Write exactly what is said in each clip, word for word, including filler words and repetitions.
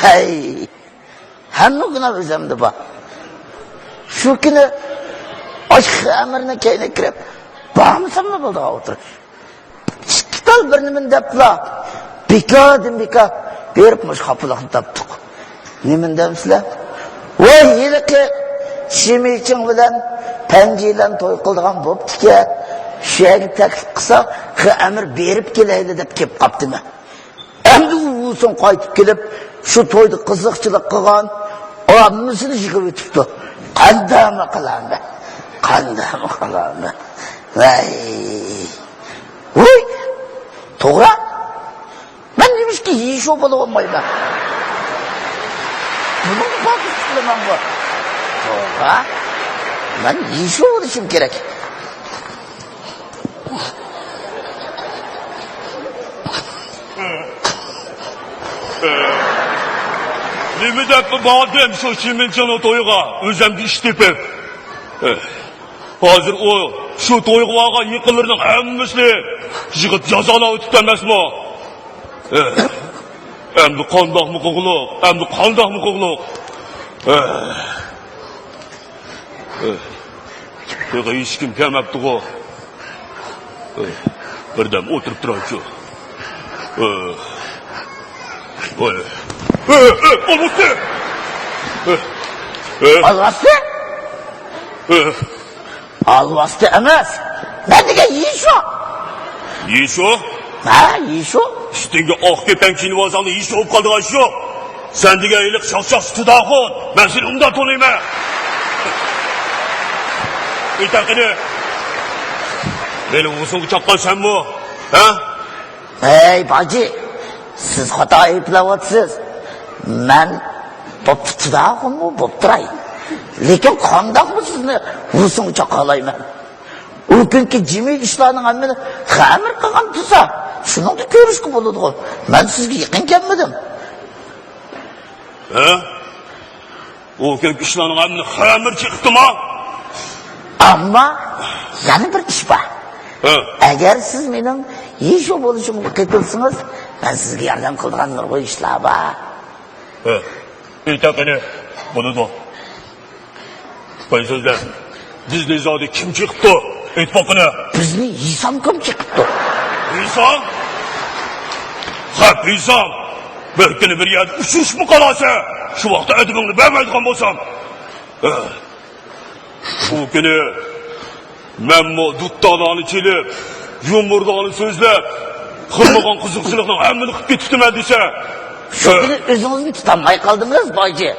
ھەي، ھەممە گۇناھ ئۆزۈمدە بار. شۇ كۈنى ئاشۇ خېمىرنىڭ كەينىگە كىرىپ، بارمىساملا بولىدىغان ئولتۇرۇش. ئىككى تال بىر نېمىنى دەپلا، بىكاردىن بىكار بېرىپ مۇشۇ خاپىلىقنى تاپتۇق. نېمىنى دەمسىلەر؟ ۋاي، ھېلىقى شىمىچىڭ بىلەن پەنجىلەن توي قىلىدىغان بوپتىكەن. شۇ يەرگە تەكلىپ قىلسا، خېمىر بېرىپ كېلەيلى دەپ كېلىپ قاپتىمەن. ئەمدى ئۇ ۋۇسۇڭ قايتىپ كېلىپ، شۇ تويدا قىزىقچىلىق قىلغان ھەممىسىنى يىغىۋېتىپتۇ. قانداقمۇ قىلارمەن؟ قانداقمۇ قىلارمەن؟ ۋاي! ۋۇي! توغرا! مەن نېمىشقا يىشۇ بولۇۋالمايمەن؟ بۇنىڭغا پاكىز قىلىمەنغۇ. توغرا! مەن يىشۇ بولۇشۇم كېرەك. نېمە دەپلا باردىم شۇ شىمىنچىڭنىڭ تويىغا، ئۆزۈمگە ئىش تېپىپ. ھازىر ئۇ شۇ تويغا بارغان يېقىنلىرىنىڭ ھەممىسىنى يىغىپ جازالاۋېتىپتۇ ئەمەسمۇ؟ ئەمدى قانداقمۇ قىلغۇلۇق؟ ئەمدى قانداقمۇ قىلغۇلۇق؟ تېخى ھېچكىم كەلمەپتىغۇ. بىردەم ئولتۇرۇپ تۇرايچۇ. ئالۋاستى! ئالۋاستى؟ ئالۋاستى ئەمەس. مەن دېگەن يىشۇ. يىشۇ؟ ھە، يىشۇ. ئۈستۈڭگە ئاق كېپەن كىيىنىۋالساڭلا يىشۇ بولۇپ قالىدىغان شۇ. سەن دېگەن ھېلىقى شاخ-شاخ تۇداخۇن. مەن سېنى ئۇنداق تونۇيمەن. ئېيتە قېنى. مېنى ۋۇسۇڭغا چاققان سەنمۇ؟ ھە؟ ھەي، باجى، سىز خاتا ئەيىبلەۋاتىسىز. مەن بوپتۇ، تۇداخۇنمۇ بوپ تۇراي. لېكىن قانداقمۇ سىزنى ۋۇسۇڭغا چاقالايمەن؟ ئۇ كۈنكى جىمى ئىشلارنىڭ ھەممىنى خەمىر قىلغان تۇرسا، شۇنىڭدا كۆرۈشكە بولىدىغۇ. مەن سىزگە يېقىن كەلمىدىم. ھە؟ ئۇ كۈنكى ئىشلارنىڭ ھەممىنى خەمىر چېقىپتىما؟ ئەمما يەنە بىر ئىش بار. ھە. ئەگەر سىز مېنىڭ يىشۇ بولۇشۇمغا قېتىلسىڭىز، مەن سىزگە ياردەم قىلىدىغان نۇرغۇن ئىشلار بار. ھە. ئېيتە قېنى، بولىدۇ. قوي سۆزلە. بىزنى زادى كىم چېقىپتۇ؟ ئېيتىپ باققىنە. بىزنى ھېسامكام چېقىپتۇ. ھېسام؟ خەپ ھېسام. بىر كۈنى بىر يەردە ئۇچرىشىپمۇ قالارسەن. شۇ ۋاقىتتا ئەدىپىڭنى بەرمەيدىغان بولسام. ئۇ كۈنى مەنمۇ دۇتتالارنى چېلىپ، يۇمۇرلارنى سۆزلەپ، قىلمىغان قىزىقچىلىقنىڭ ھەممىنى قىلىپ كېتىپتىمەن دېسە. شۇ كۈنى ئۆزىڭىزنى تۇتالماي قالدىڭىز، بايجى.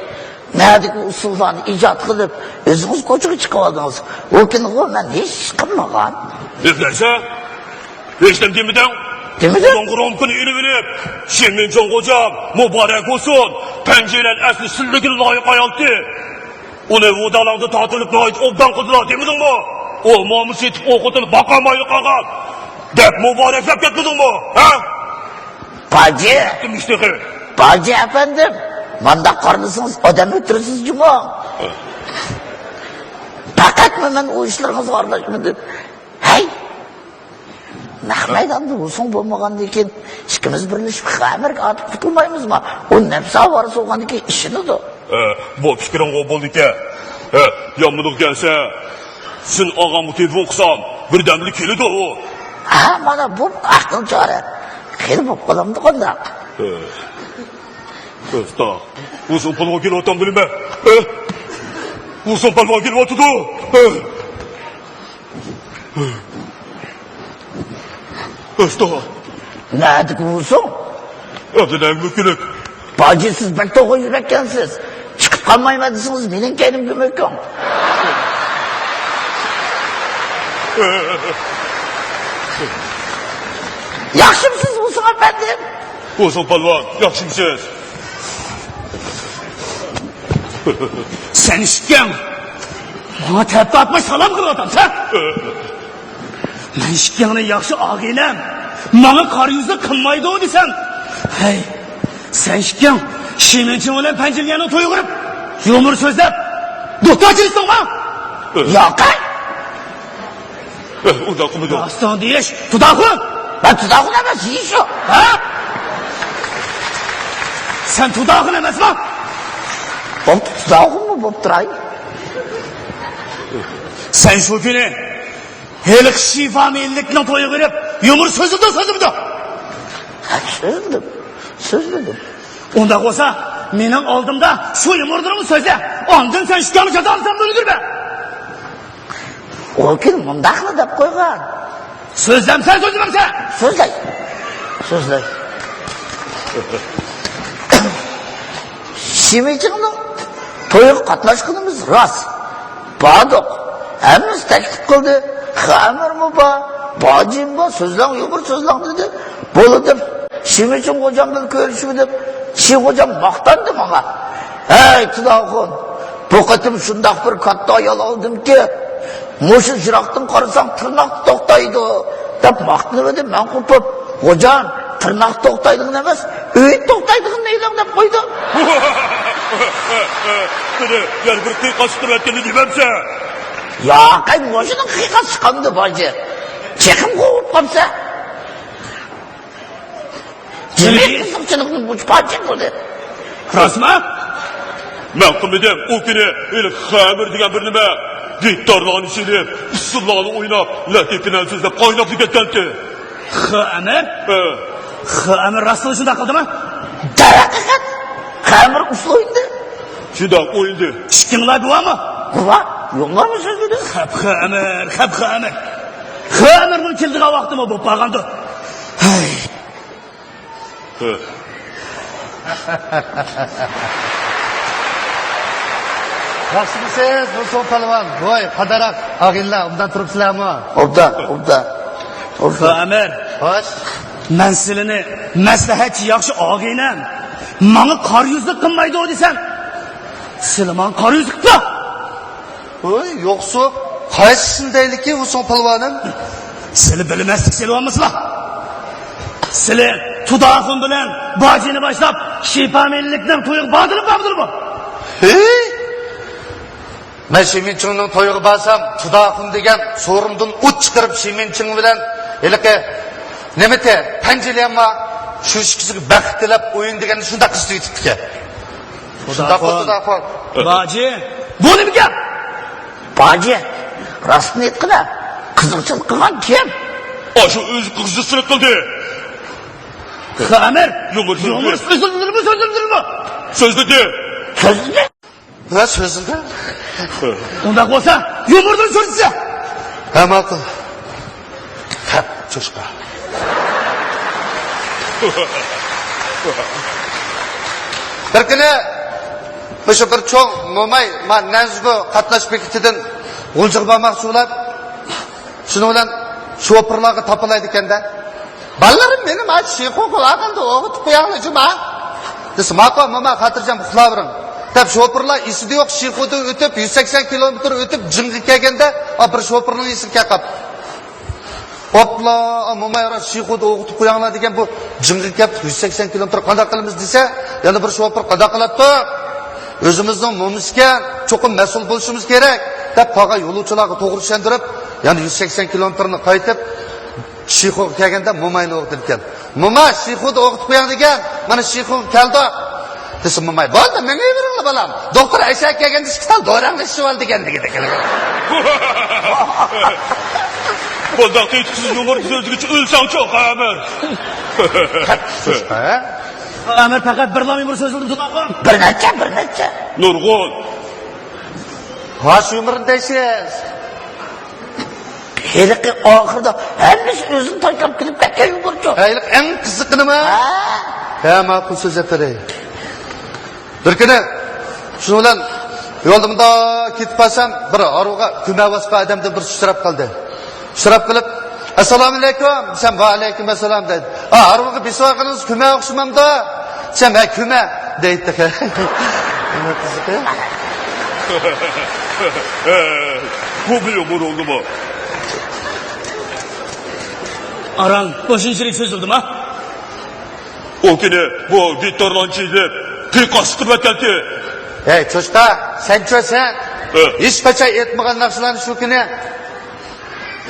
نەدىكى ئۇسۇللارنى ئىجاد قىلىپ، ئۆزىڭىز كوچىغا چىقىۋالدىڭىز. ئۇ كۈنىغۇ مەن ھېچ قىلمىغان. ئۆزلەرسە؟ ھېچنېمە دېمىدىڭ؟ دېمىدىم. بۇلۇڭغا رومكىنى ئېلىۋېلىپ، شىمىنچىڭ غوجام، مۇبارەك بولسۇن، پەنجىلەن ئەسلى سىللىگىنى لايىق ئايالتى. ئۇنى ۋۇدالاڭدا تارتىلىپ ناھايىتى ئوبدان قىلدىلا دېمىدىڭمۇ؟ ئۇ ماما سېتىپ ئوقۇتۇلۇپ باقالمايلا قالغان دەپ مۇبارەكلەپ كەتمىدىڭمۇ؟ ھە؟ باجى! كىم ئىش تېخى؟ باجى ئەپەندىم، مانداق قارىمىسىڭىز ئادەم ئۆلتۈرىسىز جۇمۇ. پەقەتمۇ مەن ئۇ ئىشلىرىڭىزغا ئارىلاشمىدىم. ھەي! نەق مەيداندا ھۇسۇڭ بولمىغاندىن كېيىن ئىككىمىز بىرلىشىپ خەمىرگە ئارتىپ قۇتۇلمايمىزما؟ ئۇ نەپسى ئاۋارە بولغاندىن كېيىن ئىشىنىدۇ. ھە، بۇ پىكرىڭغۇ بولدىكەن. ھە، يامىنىغا كەلسە، سىن ئاغامغا تېلېفون قىلسام، بىردەمدىلا كېلىدۇ ئۇ. ھە، مانا بۇ ئەقىل چارە. خېلى بولۇپ قالامدۇ قانداق؟ ھە. ئۇستا، ھۇسۇڭ پالۋان كېلىۋاتامدۇ نېمە؟ ھە؟ ھۇسۇڭ پالۋان كېلىۋاتىدۇ. ھە. ئۇستا. نەدىكى ھۇسۇڭ؟ ئابدۇنەگمۇ كۈلۈپ. باجى، سىز بەك توغرا يۈرەككەنسىز. چىقىپ قالمايمەن دېسىڭىز، مېنىڭ كەينىمگە مۆكۈڭ. ياخشىمۇسىز، ھۇسۇڭ ئەپەندىم؟ ھۇسۇڭ پالۋان، ياخشىمۇسىز؟ سەن ئىككىڭ ماڭا تەپە ئاتماي سالام قىلىۋاتامسەن؟ مەن ئىككىڭنى ياخشى ئاغىنەم، ماڭا قارا يۈزلۈك قىلمايدۇ دېسەم، ھەي، سەن ئىككىڭ شىمىنچىڭ بىلەن پەنجىليەننى تويغۇرۇپ، يۇمۇر سۆزلەپ، دوختۇرچىلىشتىڭما؟ ياقەي! ئۇنداق قىلمىدىڭ. راستىڭ دېيىش، تۇداخۇن! مەن تۇداخۇن ئەمەس، يېشۇ! ھە؟ سەن تۇداخۇن ئەمەسما؟ بوپتۇ، تۇداخۇنمۇ بوپ تۇراي. سەن شۇ كۈنى ھېلىقى شىفا مېلىكنىڭ تويىغا بېرىپ، يۇمۇر سۆزلىدىڭ، سۆزلىمىدىڭ؟ ھە، سۆزلىدىم، سۆزلىدىم. ئۇنداق بولسا، مېنىڭ ئالدىمدا شۇ يۇمۇرلىرىڭنى سۆزلە. ئاندىن سەن ئىككىڭنى جازالىسام ئۆلگۈرمە. ئۇ كۈن مۇنداقلا دەپ قويغان. سۆزلەمسەن، سۆزلىمەمسەن؟ سۆزلەي. سۆزلەي. شىمىچىڭنىڭ تويىغا قاتناشقىنىمىز راست. باردۇق. ھەممىسى تەكلىپ قىلدى. خەمىرمۇ بار، باجىمۇ بار، سۆزلەڭ، يۇمۇر سۆزلەڭ دېدى. بولدى دەپ، شىمىچىڭ خوجام بىلەن كۆرۈشۈپ دەپ، شى خوجام ماختاندى ماڭا. ھەي، تۇداخۇن، بۇ قېتىم شۇنداق بىر كاتتا ئايال ئالدىمكى، مۇشۇ يىراقتىن قارىساڭ تىرناق توختايدۇ، دەپ ماختىنىۋىدى. مەن قوپۇپ، خوجام، تىرناق توختايدىغان ئەمەس، ئۆي توختايدىغان دەيدىغان دەپ قويدۇم. قېنى، يەنە بىر قىيقاس چىقىرىۋەتكىنىنى دېمەمسەن؟ ياق، ئەي، مۇشۇنىڭ قىيقاس چىقامدۇ باجى؟ چېقىم قوۋۇپ قاپسەن. جىمى قىزىقچىلىقنى بۇچ پارچە قىلدى. راستما؟ مەن قىلمىدىم. ئۇ كۈنى ھېلىقى خەمىر دېگەن بىر نېمە گىتارلارنى چېلىپ، ئۇسسۇللارنى ئويناپ، لەتىپىنى سۆزلەپ قايناپلا كەتكەنتى. خەمىر؟ ھە. خەمىر راستلا شۇنداق قىلدىما؟ دەرھەقىقەت، خەمىر ئۇسسۇل ئوينىدى. شۇنداق ئوينىدى. ئىككىڭلار گۇۋاھمۇ؟ گۇۋاھ. يوقلارمۇ سۆزلىدى. خەپ خەمىر، خەپ خەمىر. خەمىرنىڭ كېلىدىغان ۋاقتىمۇ بولۇپ قالغاندۇ. ھەي. ياخشىمۇسىز، ھۇسۇن پالۋان؟ ۋاي، قاداراق ئاغىنىلەر، ئوبدان تۇرۇپسىلەرمۇ؟ ئوبدان، ئوبدان. ئوبدان. خەمىر. خوش. مەن سىلىنى مەسلىھەتچى ياخشى ئاغىنەم، ماڭا قارا يۈزلۈك قىلمايدۇ دېسەم، سىلى ماڭا قارا يۈزلۈك قىپلا. ھوي، يوقسۇ، قايسىسىنى دەيلىكى، ھۇسۇن پالۋانىم؟ سىلى بىلمەسلىك سېلىۋالمىسىلا. سىلى تۇداخۇن بىلەن باجىنى باشلاپ، شىپا مېلىكنىڭ تويىغا باردىلىمۇ بارمىدىلىمۇ؟ ھېي! مەن شىمىنچىڭنىڭ تويىغا بارسام، تۇداخۇن دېگەن سورۇندىن ئوت چىقىرىپ، شىمىنچىڭ بىلەن ھېلىقى نېمىتى، پەنجىليەنما، شۇ ئىككىسىگە بەخت تىلەپ ئويۇن دېگەننى شۇنداق قىستىۋېتىپتىكەن. شۇنداققۇ، تۇداخۇن. باجى، بۇ نېمە گەپ؟ باجى، راستىنى ئېيتقىنا، قىزىقچىلىق قىلغان كىم؟ ئاشۇ ئۆزى قىزىقچىلىق قىلدى. خەمىر، يۇمۇر سۆزلىدى. يۇمۇر سۆزلىدىمۇ، سۆزلىمىدىمۇ؟ سۆزلىدى. سۆزلىدى؟ ۋە سۆزلىدى. ئۇنداق بولسا، يۇمۇردىن سۆزلىسە. ھە، ماقۇل. خەپ، چوشقا. بىر كۈنى مۇشۇ بىر چوڭ موماي ما نەنزىگۇ قاتناش بېكىتىدىن غۇلجىغا بارماقچى بولۇپ، شۇنىڭ بىلەن شوپۇرلارغا تاپىلايدىكەن-دە. بالىلىرىم، مېنى ما شىخۇغا ئالغاندا ئويغىتىپ قوياڭلار جۇما، دېسە، ماقۇل، موما، خاتىرجەم ئۇخلاۋېرىڭ، دەپ شوپۇرلار ئېسىدە يوق شىخۇدىن ئۆتۈپ، يۈز سەكسەن كىلومېتىر ئۆتۈپ جىڭغا كەلگەندە، ئا، بىر شوپۇرنىڭ ئېسىگە كەپ قاپتۇ. ئوپلا، موماي، راست شىخۇدا ئويغىتىپ قوياڭلار دېگەن، بۇ جىڭغا كەپتۇ، يۈز سەكسەن كىلومېتىر قانداق قىلىمىز دېسە، يەنە بىر شوپۇر قانداق قىلاتتۇق؟ ئۆزىمىزنىڭ مومىسىكەن، چوقۇم مەسئۇل بولۇشىمىز كېرەك، دەپ قالغان يولۇچىلارغا توغرا چۈشەندۈرۈپ، يەنە يۈز سەكسەن كىلومېتىرنى قايتىپ، شىخۇغا كەلگەندە موماينى ئويغىتىدىكەن. موما، شىخۇدا ئويغىتىپ قوياڭ دېگەن، مانا شىخۇغا كەلدۇق. دېسە موماي، بولدى، مېڭىۋېرىڭلار بالام. دوختۇر ئەشەگە كەلگەندە ئىككى تال دورەڭنى ئىچىۋال دېگەن دېگىدەك. بۇنداق تېتىقسىز يۇمۇر سۆزلىگۈچە ئۆلسەڭچۇ، خەمىر. ھە؟ ئەمىر پەقەت بىرلا يۇمۇر سۆزلىدى، تۇتۇڭ. بىر نەچچە، بىر نەچچە. نۇرغۇن. ھاش يۇمۇرنى دەيسىز. ھېلىقى ئاخىرىدا ھەممىسى ئۆزىنى تاشلاپ كېتىپ كەتكەن يۇمۇرچۇ. ھېلىقى ئەڭ قىزىقىنىما؟ ھە. ھە، ماقۇل سۆز ئەپەرەي. بىر كۈنى شۇنىڭ بىلەن يولدا مۇنداق كېتىپ قالسام، بىر ھارۋىغا كۆمە باسقان ئادەمدىن بىرسى ئۇچراپ قالدى. ئۇچراپ قېلىپ، «ئەسسالامۇئەلەيكۇم» دېسەم، «ۋەئەلەيكۇم ئەسسالام» دەيدۇ. «ئا، ھارۋىغا بېسىۋالغىنىڭىز كۆمە ئوخشىمامدۇ؟» دېسەم، «ھە، كۆمە» دەيدۇ. نېمە قىزىقى؟ بۇ بىر يۇمۇر بولدىمۇ؟ ئاران باشىنى چىرىپ سۆزلىدىما؟ ئۇ كۈنى بۇ گىتارلارنى چېلىپ، قىيقاس چىقىرىۋەتكەنتى. ھەي، چوشقا، سەنچۇ سەن؟ ھە. ھېچقاچان ئېيتمىغان ناخشىلارنى شۇ كۈنى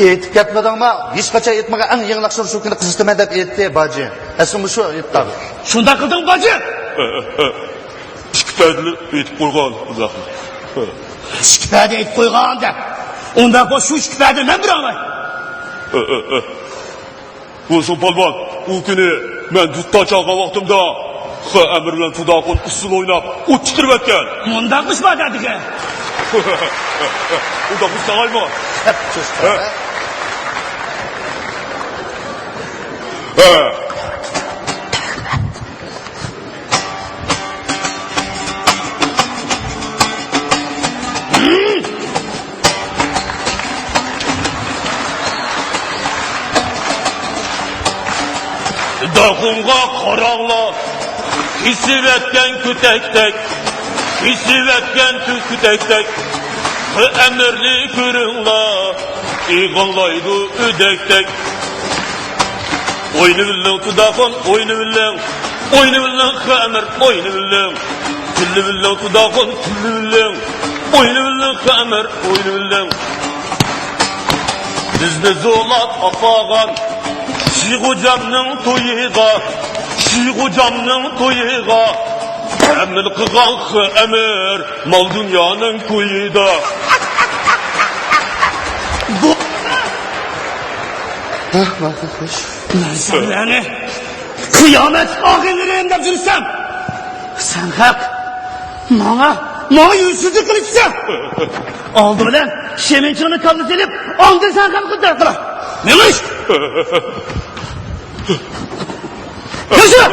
ئېيتىپ كەتمىدىڭما؟ ھېچقاچان ئېيتمىغان ئەڭ يېڭىلىق سۇرۇشۇۋكىنى قىزىتىمەن دەپ ئېيتتى باجى. ئەسلى مۇشۇ ئېيتتى. شۇنداق قىلدىڭ باجى؟ ئە، ئە، ئە. ئىككى پەدىلەر ئېيتىپ قويغان ئۇزاقنى. ئە. ئىككى پەدە ئېيتىپ قويغان دەپ. ئۇنداق بولسا شۇ ئىككى پەدىنى مەن بېرەلمەي. ئە، ئە، ئە. بولسۇن پالۋان، ئۇ كۈنى مەن دۇتار چالغان ۋاقتىمدا خېئەمىر بىلەن تۇداخۇن ئۇسسۇل ئويناپ ئوت چىقىرىۋەتكەن. مۇنداقمىش بار دەدىكەن. ئۇنداقمىش ساڭايمۇ؟ ھە. داخۇنغا قاراڭلار، كېسىۋەتكەن كۈتەكتەك، كېسىۋەتكەن كۈتەكتەك، خېئەمىرنى كۆرۈڭلار، ئېغىللايدۇ ئۆدەكتەك. ئوينىۋېلىڭ تۇداخۇن، ئوينىۋېلىڭ، ئوينىۋېلىڭ خېئەمىر، ئوينىۋېلىڭ. تىللىۋېلىڭ تۇداخۇن، تىللىۋېلىڭ، ئوينىۋېلىڭ خېئەمىر، ئوينىۋېلىڭ. بىزنى زورلاپ ئاپارغان شىخ خوجامنىڭ تويىغا، شىخ خوجامنىڭ تويىغا. ئەمىر قىلغان خېئەمىر مال دۇنيانىڭ كويىدا. بۇ مەن سەنلەرنى قىيامەت ئاغىنىلىرىم دەپ يۈرسەم، سەن خەق ماڭا، ماڭا يۈزسىزلىك قىلىشسەن. ئالدى بىلەن شېمىنچىڭنى كاللىسى ئېلىپ، ئاندىن سەن خەققە دەرد قىلار. مېڭىش! ياشا!